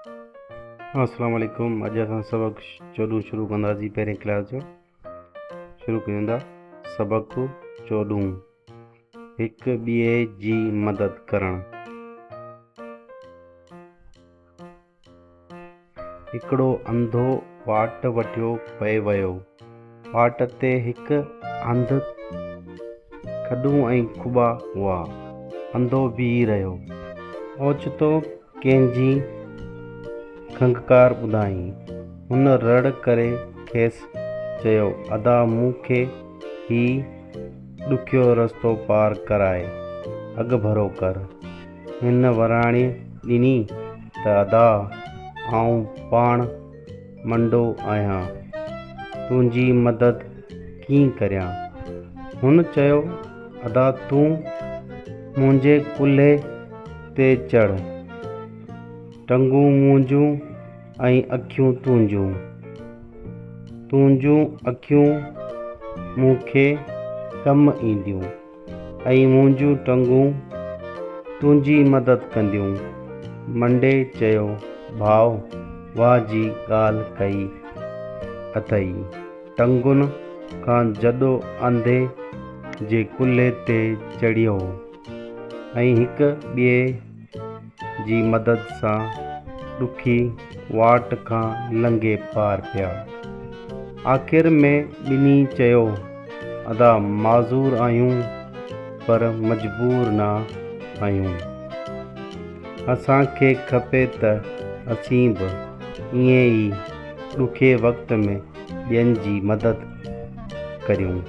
السلام عليڪم اڄ اسان سبق چوڏهون شروع ڪنداسين پهرين ڪلاس جو شروع ڪيون ٿا سبق چوڏهون هڪ ٻئي جي مدد ڪرڻ هڪڙو انڌو واٽ وٺيو پئي ويو واٽ تي هڪ هنڌ کڏون ۽ کٻا هئا انڌو بيهي رهيو اوچتو ڪنهن جي کنگهڪار ٻڌائين. هن رڙ ڪري کيس چيو، ادا مون کي هي ڏکيو رستو پار ڪراء، اڳڀرو ڪر. هن وراڻي ڏني ته ادا آئون پاڻ منڊو آهيان، تنهنجي مدد ڪيئن ڪريان؟ هن چيو، ادا تون منهنجي ڪلهي تي چڙهه، ٽنگون منهنجون ۽ اکيون تنهنجون. تنهنجون اکيون مون کي ڪم اينديون ۽ منهنجون ٽنگون تنهنجي مدد ڪنديون. منڊي چيو، ڀاء واهه جي ڳالهه ڪئي اٿئي. ٽنگن کان جڏو انڌي جي ڪلهي تي چڙهيو ۽ هڪ ٻئي جي مدد سان ڏکي واٽ کان لنگهي پار پيا. آخر ۾ ٻنهي چيو، ادا معذور آهيون پر مجبور نه آهيون. اسان کي کپي ته اسين به ائين ئي ڏکي وقت ۾ ٻين جي مدد ڪريون.